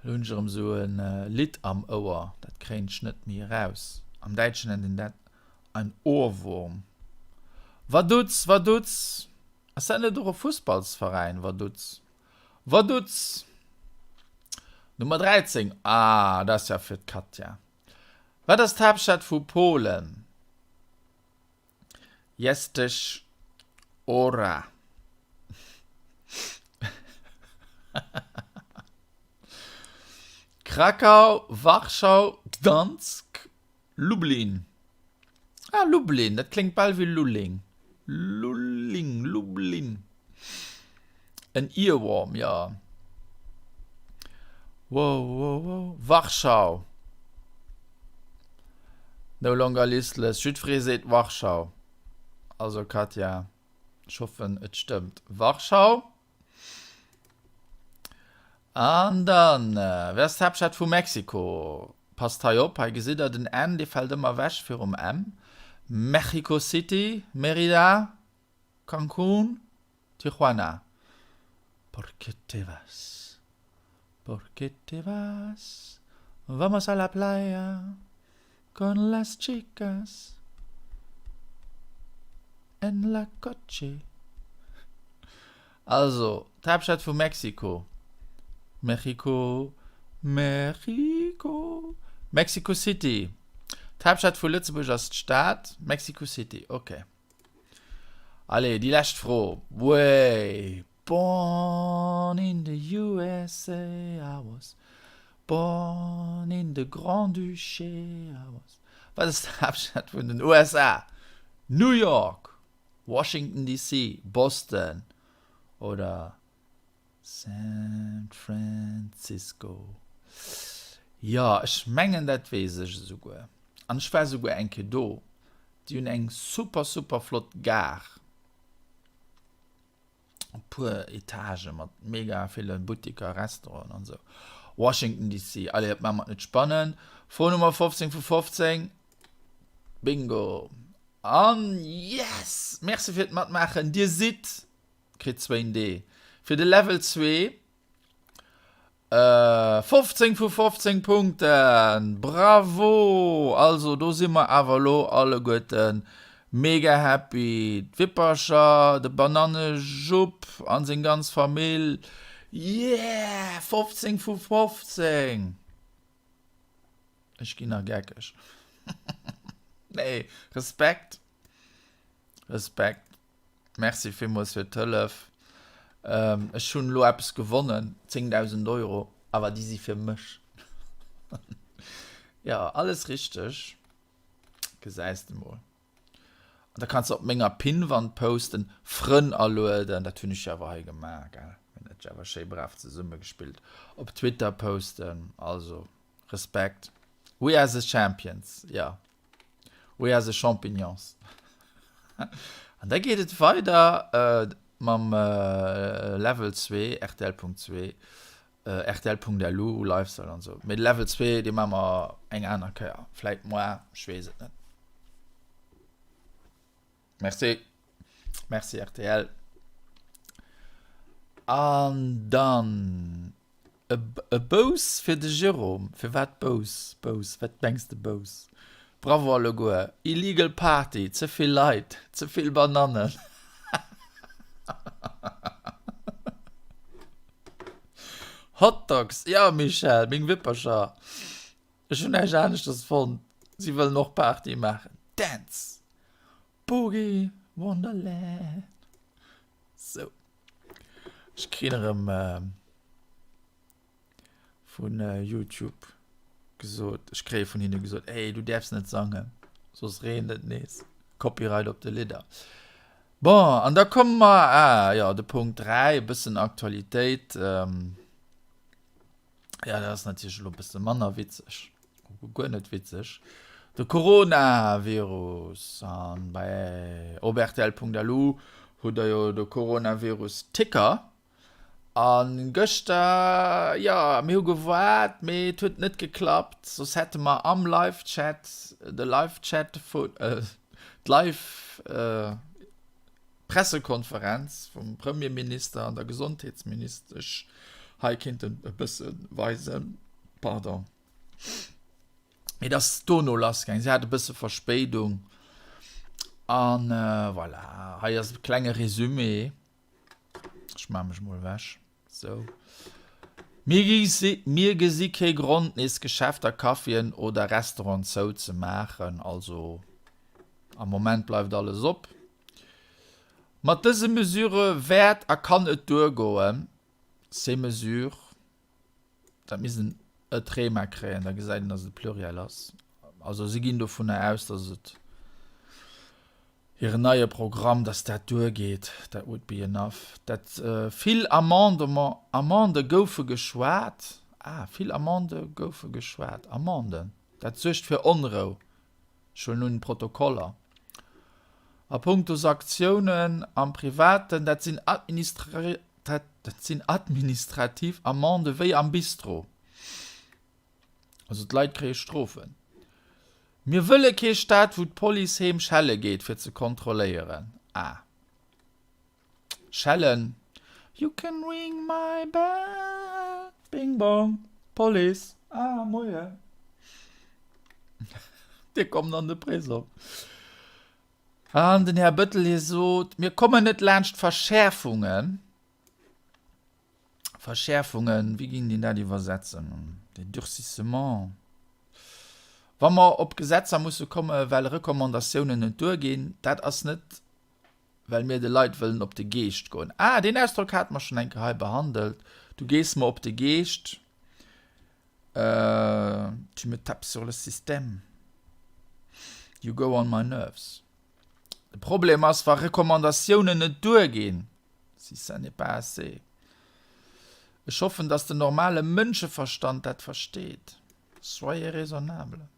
Elo hunn ech erëm esou e Lidd am Ouer, dat kréien ech net méi eraus. Am Däitschen nennt een dat ein Ohrwurm. Vaduz, Vaduz, Ass dat net och e Fussballsveräin, Vaduz? Vaduz! Nummer 13, ah, dat ass ja fir d'Katja. Wat ass d'Haaptstad vu Polen? Jesteś Ora. Krakau, Warschau, Gdansk, Lublin. Ah, Lublin, dat kléngt bal wéi Lulling. Lulling, Lublin. En Earworm, jo. Wow, wow, wow. Warschau. No longer listless. Jiddweree seet Warschau. Also, Katja, ech hoffen, et stëmmt. Warschau. An dann, wat ass d'Haaptstad vu Mexiko? Passt hei op, hei gesitt der den N, dee fält ëmmer ewech virum M. Mexico City, Mérida, Cancún, Tijuana. Por qué te vas? Por qué te vas? Vamos a la playa con las chicas en la coche. Also, d'Haaptstad vu Mexiko. Mexico, Mexico, Mexico City. D'Haaptstad vu Lëtzebuerg ass d'Stad Mexico City. Ok. Allez, déi lescht Fro. Way! Born in the USA I was born in the Grand-Duché I was. Wat ass d'Haaptstad vun den USA? New York, Washington DC, Boston oder San Francisco? Jo, ech mengen dat weess ech esouguer. An ech war esouguer eng Kéier do. Déi hunn eng super super flott Gare. E puer Etagë mat mega ville Buttiker, Restauranten an esou. Washington DC, allez, dat maache mer net spannend. Fro Nummer 15 vu 15. Bingo! An yes! Merci fir d'Matmaachen. Dir sidd, kritt zwéin D fir de Level 2. 15 vu 15 Punkten! Bravo! Also do si mer awer elo alleguerten mega happy. D'Wippercher, de Banannejupp an seng ganz Famill. Yeah! 15 vu 15! Ech ginn nach geckeg. Nee, Respekt! Respekt! Merci villmools fir d'Hëllef. Ech hunn elo eppes gewonnen, 10.000 Euro, awer déi si fir mech. Jo, alles richteg, gesäis de mol. An da kanns de op menger Pinnwand posten, Frënn alueden, dat hunn ech jo awer hei gemaach, gell, mir hunn dat jo awer schéi brav zesummegespillt, op Twitter posten, also Respekt, we are the champions, jo. We are the champignons. An da geet et weider mam Level 2, rtl.2, rtl.lu, Lifestyle an esou. Mee de Level 2, dee maache mer eng aner Kéier. Vläit moar, ech weess et net. Merci. Merci rtl. An dann e Bous fir de Jérôme. Firwat Bous? Bous, wat mengs de Bous? Bravo alleguer. Illegal Party, ze vill Leit, ze vill Banannen. Hot Dogs, jo Michèle, meng Wippercher. Ech hunn näischt aneschters fonnt. Si wëllen och Party maachen. Dance! Boogie! Wonderland. Sou. Ech kritt erëm vun Youtube gesot, ech kréie vun hinne gesot, ey, du däerfs net sangen, soss reent et nees. Copyright op de Lidder. Bon, an da komme mer, ah jo, de Punkt 3, e bëssen Aktualitéit. Ja, dat ass natierlech elo e bësse manner witzeg, guer net witzeg. De Coronavirus an bei op rtl.lu hutt der jo de Coronavirus-Ticker. A gëschter, jo, mir hu gewaart, mee et huet net geklappt, soss hätte mer am Live-Chat, de Live-Chat vun, d'Live, Pressekonferenz vum Premierminister an der Gesondheetsministesch hei kinnten e bësse weisen. Pardon. Mee et ass dono lassgaangen. Si hat e bësse Verspéidung. An voilà, hei ass e klenge Resumé. Ech maache mech mol ewech. Sou. Mir gesi, mir gesi kee Grond, nees Geschäfter, Caféen oder Restauranten zou ze maachen. Also am Moment bleift alles op. Mat dëse Mesure wäert a kann et duergoen. Ces mesures, dat misst en e Trema kréien, da gesäit een, datt et Pluriel ass. Also si ginn dovunner aus, datt et hiren neie Programm, dass dat duergeet, that would be enough. Dat vill Amendement, Amendë goufe geschwat, ah, vill Amendë goufe geschwat, Amenden, dat suergt fir Onrou, ech huelen un Protokoller. A punkto Sanktiounen am Privaten, dat sinn administra, dat sinn administrativ Amendë wéi am Bistro. Also d'Leit kréie Strofen. Mir wëlle kee Staat wou d'Police heem schelle geet fir ze kontrolléieren. Ah. Schellen. You can ring my bell. Bing bong. Police. Ah, moie. Dir kommt an de Prisong. An den Här Bëttel hie sot, mir kommen net laanscht Verschäerfungen. Verschäerfungen, wéi géing een dat iwwersetzen? Des Durcissements. Wa mer op Gesetzer musse komme well Recommandatiounen net duerginn, dat ass net, well mir de Leit wëllen op de Geescht goen. Ah, deen Ausdrock hate mer schonn eng Kéier hei behandelt, Du gees mer op de Geescht, tu me tapes sur le système, you go on my nerves. De Problem ass, wa Recommandatiounen net duerginn, si ça n'est pas assez. Ech hoffen, dass den normale Mënscheverstand dat versteet. Soyez raisonnable.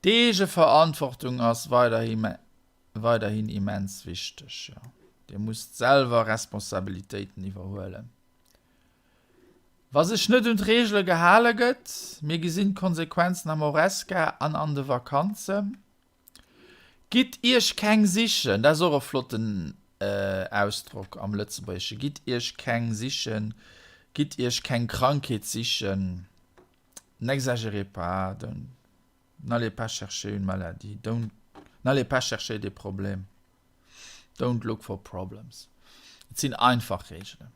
D'Eegeverantwortung ass weiderhin immens wichteg. Jo, Dir musst selwer Responsabilitéiten iwwerhuelen. Wa sech net un d'Reegele gehale gëtt, mir gesinn d'Konsequenzen am Horesca an an de Vakanzen. Gitt Iech keng sichen, dat ass och e flotten Ausdrock am Lëtzebuergesche, gitt Iech keng sichen, gitt Iech keng Krankheet sichen, n'exagérez pas, don't, n'allez pas chercher une maladie, don't, n'allez pas chercher des problèmes, don't look for problems. Et sinn einfach Reegelen.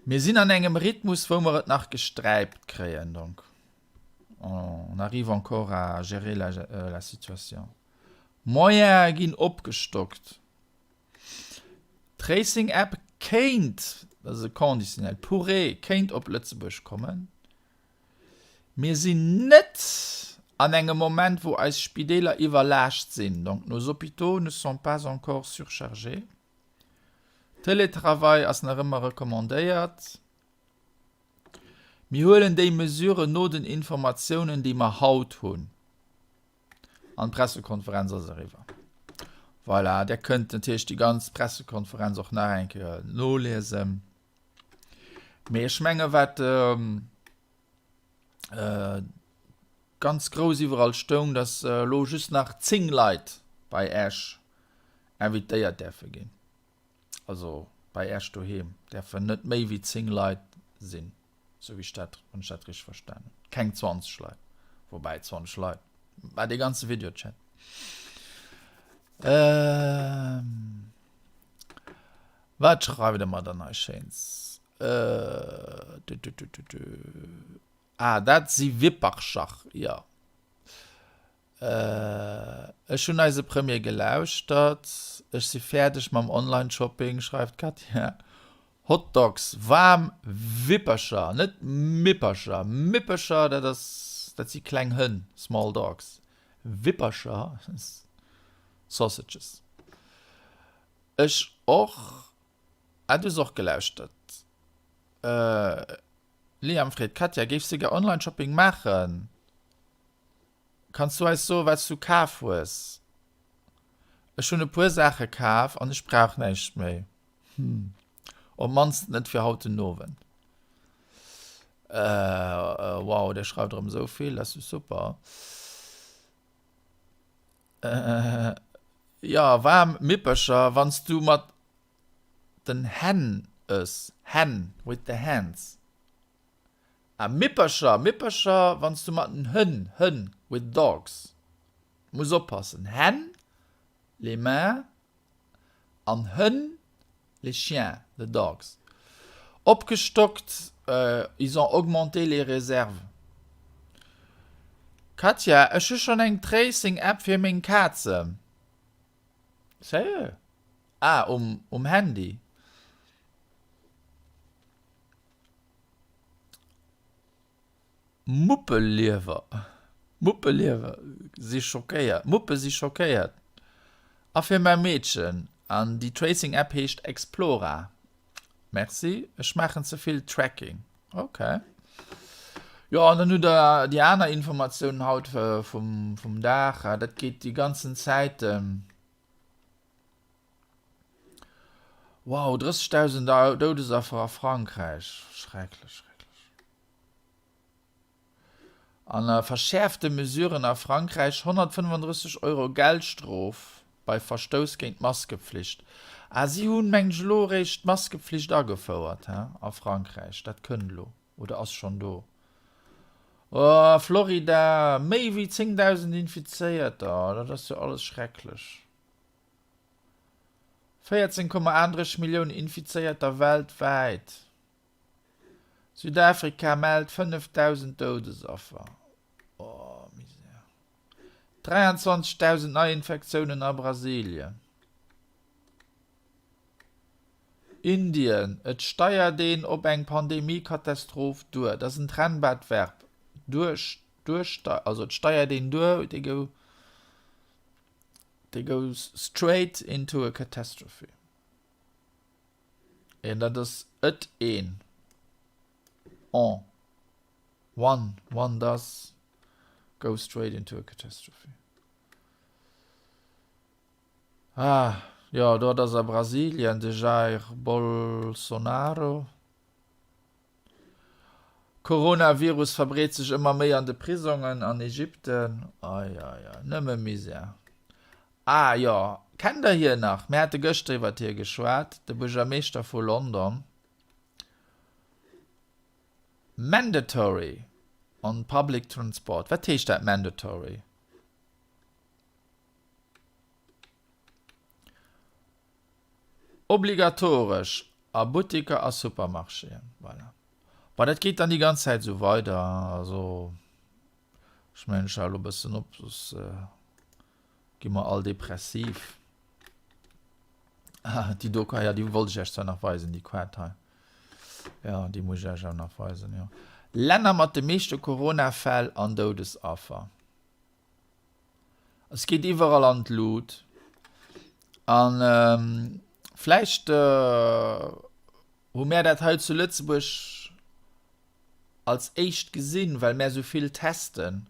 Mir sinn an engem Rhythmus, wou mer et nach gesträipt kréien. Donc, on arrive encore à gérer la, euh, la situation. Moyene ginn opgestockt. D'Tracing-App kéint, dat ass e Conditionnel, pourrait, kéint op Lëtzebuerg kommen. Mir sinn net an engem Moment, wou eis Spideeler iwwerlaascht sinn. Donc, nos hôpitaux ne sont pas encore surchargés. Teletravail ass nach ëmmer recommandéiert. Mir huelen déi Mesuren no den Informatiounen, déi mer haut hunn. An d'Pressekonferenz ass eriwwer. Voilà, Där kënnt natierlech déi ganz Pressekonferenz och nach eng Kéier noliesen. Mee ech menge wat ganz grouss iwwerall stoung, datt elo just nach 10 Leit bei Äech invitéiert däerfe ginn. Also bei Äech doheem däerfen net méi wéi 10 Leit sinn, sou wéi ech dat, wann ech dat richteg verstan hunn. Keng 20 Leit, woubäi 20 Leit, mä dee ganze Videochat. Wat schreift Der mer dann hei Schéins? Ah, dat si Wippercher, jo. Ech hunn eise Premier gelauschtert. Ech si fäerdeg mam Online-Shopping, schreift d'Katja. Hot Dogs, waarm Wippercher, net Mippercher. Mippercher, dat ass, dat si kleng Hënn, small dogs. Wippercher, sausages. Ech och. Ah, du hues och gelauschtert. Liam freet d'Katja, Géifs de gär Online-Shopping maachen? Kanns du eis soen, wat s du kaf hues? Ech hunn e puer Saache kaf an ech brauch näischt méi. Hm, op d'mannst net fir haut den Owend. Wow, der schreift erëm esou vill, dat ass jo super. Jo, waarm Mippercher, wann s du mat den Hänn ëss, Hänn, with the hands. Ah, Mippercher, Mippercher, wann s du mat den Hënn, Hënn, with dogs, muss oppassen, Hänn, les mains, an Hënn, les chiens, the dogs. Opgestockt, ils ont augmenté les réserves. Katja, ech hu schonn eng Tracing-App fir meng Kazen. Sérieux? Ah, um, um Handy. Muppeliewer Muppeliewer si schockéiert Muppe si schockéiert A fir mäi Meedchen An déi Tracing App heescht Explora Merci, ech maachen ze vill Tracking Ok Jo an dann hutt der déi aner Informatiounen haut vum vum Dag Dat geet déi ganzen Zäit Wow, 30.000 Doudesaffer a Frankräich, schrecklech, schrecklech. An verschäerfte Mesuren a Frankräich, 135 Euro Geldstrof bei Verstouss géint d'Maskepflicht. Ah, si hunn, mengen ech, elo eréischt d'Maskepflicht agefouert, he, a Frankräich. Dat kënnt elo oder ass schonn do. Oh, Florida, méi wéi 10.000 Infizéierter, dat ass jo alles schrecklech. 14,38 Milliounen Infizéierter weltwäit. Südafrika mellt 5.000 Doudesaffer. Oh, Misär. 23.000 Neiinfektiounen a Brasilien. Indien, Et steiert een op eng Pandemie-Katastroph duer. Dat ass en trennbart Verb. Duer, duer, also et steiert een duer, they go. They go straight into a catastrophe. En dat ass et een. En. One. One does go straight into a catastrophe. Ah, jo, do ass a Brasilien de Jair Bolsonaro. Coronavirus verbreet sech ëmmer méi an de Prisongen an Ägypten. Ei, ei, ei, nëmme Misär. Ah jo, kennt der hien nach? Mir hate gëschter iwwert hie geschwat, de Buergermeeschter vu London. Mandatory on public transport. Wat heescht dat mandatory? Obligatoresch a Buttiker a Supermarchéen. Voilà. Bon, dat geet dann déi ganz Zäit esou weider. Also, ech mengen, ech hale lo e bëssen op, soss gi mer all depressiv. Ah, déi do, ja, déi wollt ech Iech zwar nach weisen, déi Quad hei. Ja, déi muss ech Iech awer nach weisen, jo. Länner mat de meeschte Corona-Fäll an Doudesaffer. Es geet iwwerall an d'Lut. An vläicht hu mär dat hei zu Lëtzebuerg als éischt gesinn, well mär esou vill testen.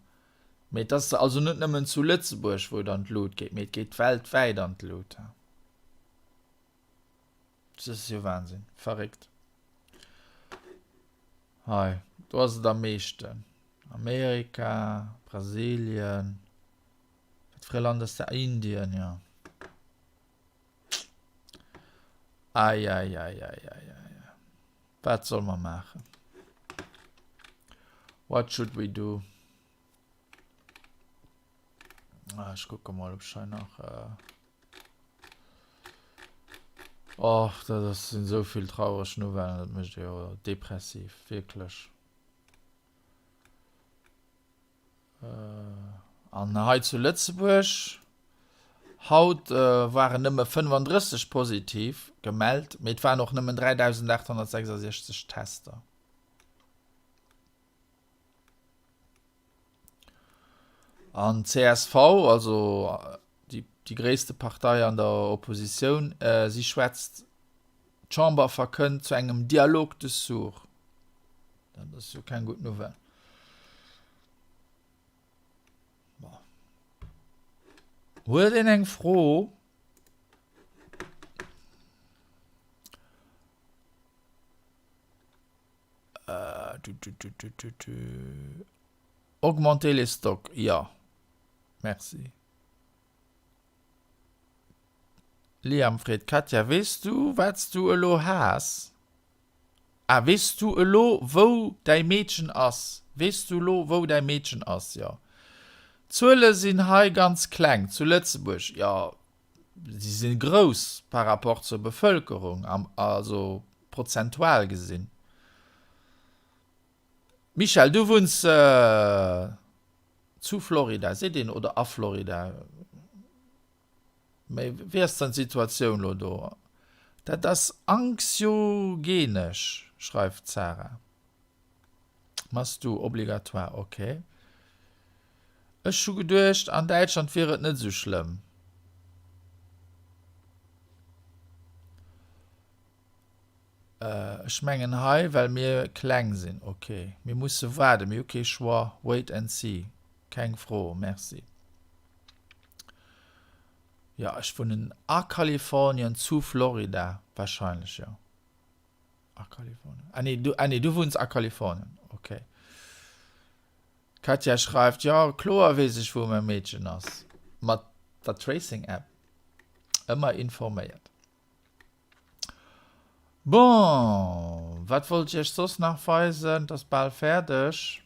Mee et ass also net nëmmen zu Lëtzebuerg, wou et an d'Lut geet, mee et geet weltwäit an d'Lut. Dat ass jo Wahnsinn. Verréckt. Hei, do ass et am meeschten. Amerika, Brasilien, wat fir e Land ass dat? Indien, jo. Eieieiei. Wat solle mer maachen? What should we do? Ah, ech kucke mol, ob ech hei nach. Äh Och, dat ass, sinn esou vill traureg Nouvellen, dat mécht ee jo depressiv, wierklech. An hei zu Lëtzebuerg, haut waren nëmme 35 positiv gemellt, mee et waren och nëmmen 3.866 Tester. An csv, also déi, déi gréisste Partei an der Oppositioun, si schwätzt, d'Chamber verkënnt zu engem Dialogue de sourds. Dat ass jo keng gutt Nouvelle. Bon. Huet een eng Fro? Äh, du, du, du, du, du, du. Augmenter les stocks, ja. Merci. Liam freet d'Katja, Weess du, wat s du elo has? Ah, weess du elo, wou däi Meedchen ass? Weess du elo, wou däi Meedchen ass? Jo. D'Zuele sinn hei ganz kleng, zu Lëtzebuerg. Jo, si si grouss par rapport zur Bevëlkerung, also prozentual gesinn. Michèle, du wunns zu Florida, seet een, oder a Florida? Mee wéi ass dann d'Situatioun lo do? Dat ass anxiogenesch, schreift d'Sarah. Machs du obligatoire, ok. Ech hu geduecht an Däitschland wier et net esou schlëmm. Ech mengen hei well mir kleng sinn. Ok, mir musse waarden, mir hu kee Choix, wait and see, keng Fro, merci. Jo, ech wunnen a Kalifornien, zu Florida wahrscheinlech, jo. A Kalifornien, ah nee, du, ah nee, du wunns a Kalifornien, ok. D'Katja schreift, Jo, kloer weess ech wou mäi Meedchen ass. Mat der Tracing App ëmmer informéiert. Bon, wat wollt ech iech soss nach weisen? Et ass bal fäerdeg.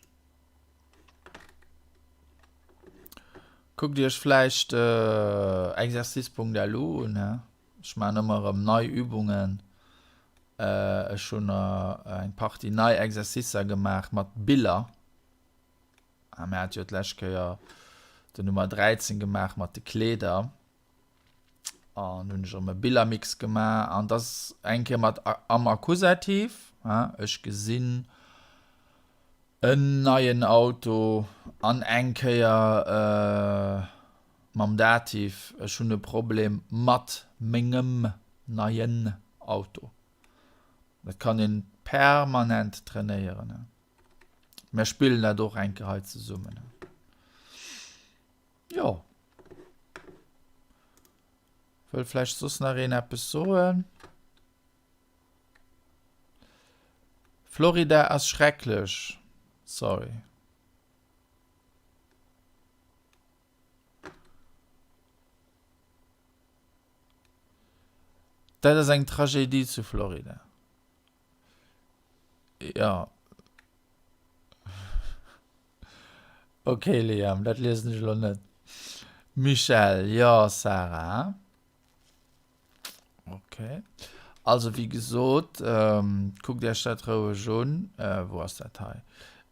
Kuckt iech vläicht exercice.lu un, he? Ech maachen ëmmer erëm nei Übungen. Ech hunn eng Partie nei Exercicer gemaach mat Biller. A mir hate jo d'lescht Kéier den Nummer 13 gemaach mat de Kleeder. An hunn ech erëm e Billermix gemaach. An dat ass eng Kéier mat am Akkusativ, ech gesinn en neien Auto an eng Kéier mam Dativ, ech hunn e Problem mat mengem neien Auto. Dat kann een permanent trainéieren. Mär spillen dat och eng Kéier hei zesummen. Jo. Wëll vläicht soss nach een eppes soen? Florida ass schrecklech. Sorry. Dat ass eng Tragedie zu Florida. Ja. Ok Liam, dat liesen ech elo net. Michèle, Jo Sarah. Ok. Also wéi gesot, kuckt Iech dat roueg un. Wou ass dat hei?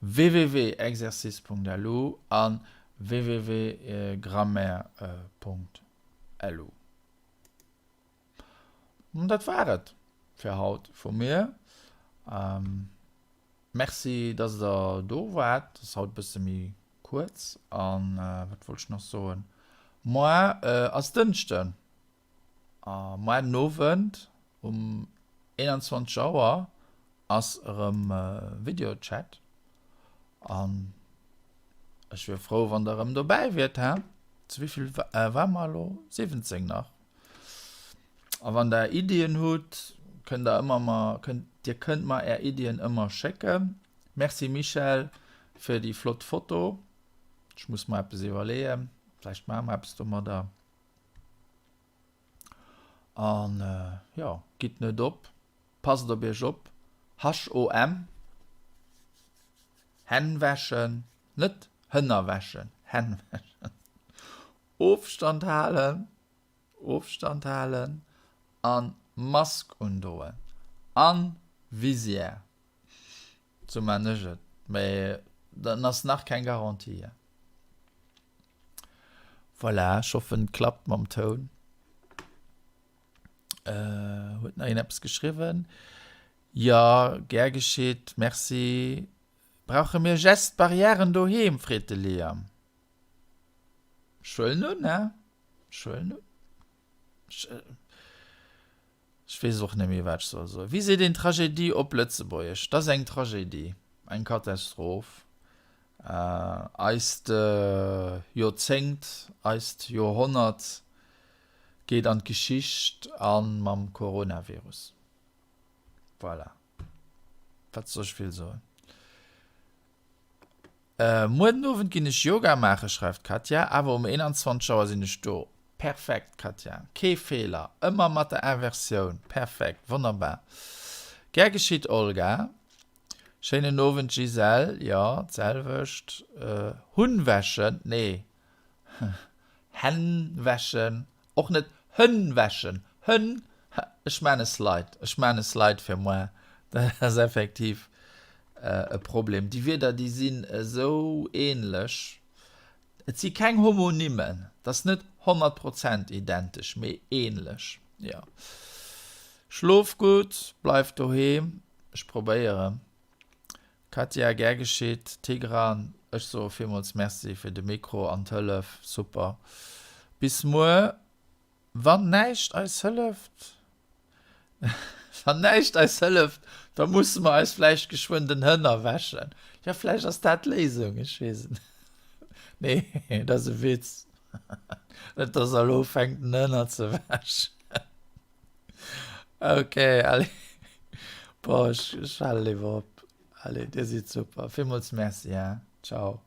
www.exercice.lu an www.grammaire.lu. Dat war et fir haut vu mir. Merci, dass der do waart. Ass haut e bësse méi kuerz. An wat wollt ech nach soen? Moar ass Dënschden. A moar den Owend um 21 Auer ass erëm Videochat. An ech wier frou, wann der erëm dobäi wiert. Hä? Zu wéi vill ware mer elo? 17 nach. A wann der Iddien hutt, kënnt der ëmmer mer, kënnt, dir kënnt mer är Iddien ëmmer schécken. Merci Michèle fir déi flott Foto. Ech muss mer eppes iwwerleeën. Vläicht maache mer eppes domadder. An jo, gitt net op, passt op iech op. HOM, Hänn wäschen, net Hënner wäschen, Hänn wäschen. Ofstand halen. Ofstand halen an Mask undoen an Visière. Sou maan ech et, mee dat ass nach keng Garantie. Voilà, ech hoffen et klappt mam Toun. Huet nach een eppes geschriwwen? Jo, gär geschitt, merci. Brauche mir Gestes barrièren doheem? freet de Liam. Ech huelen un, hä? Ech huelen un. Ech weess och net méi, wat ech soll soen. Wéi seet een Tragedie op Lëtzebuergesch? Dat ass eng Tragedie, eng Katastroph. Eist Joerzéngt, eist Joerhonnert geet an d'Geschicht a mam Coronavirus. Voilà. Wat soll ech vill soen? Muer den Owend ginn ech Yoga maachen, schreift d'Katja, awer um 21 Auer sinn ech do. Perfekt, Katja, kee Feeler, ëmmer mat der Inversioun, perfekt, wonnerbar. Gär geschitt, Olga. Schéinen Owend, Gisèle, jo, d'selwecht. Hunn wäschen, nee, Hänn wäschen, och net Hënn wäschen, Hënn, ech maan e Slide, ech maan e Slide fir moar, dat ass effektiv e Problem. Déi Wierder, déi sinn esou ähnlech, et si keng Homonymen, et ass net 100 Prozent identesch, mee ähnlech, jo. Schlof gutt, bleif doheem, ech probéieren. Katja, Gär geschitt. Tigran, Ech soe villmools Merci fir de Mikro an d'Hëllef. Super. Bis muer. Wann näischt eis hëlleft, wann näischt eis hëlleft, da musse mer eis vläicht geschwënn den Hënner wäschen. Jo, vläicht ass dat d'Léisung, ech weess et net. Nee, dat ass e Witz. Net, dass der elo ufänkt, den Hënner ze wäschen. Ok, allez. Boah, ech, ech hale léiwer op. Allez, dir sidd super. Villmools Merci, hein. Ciao.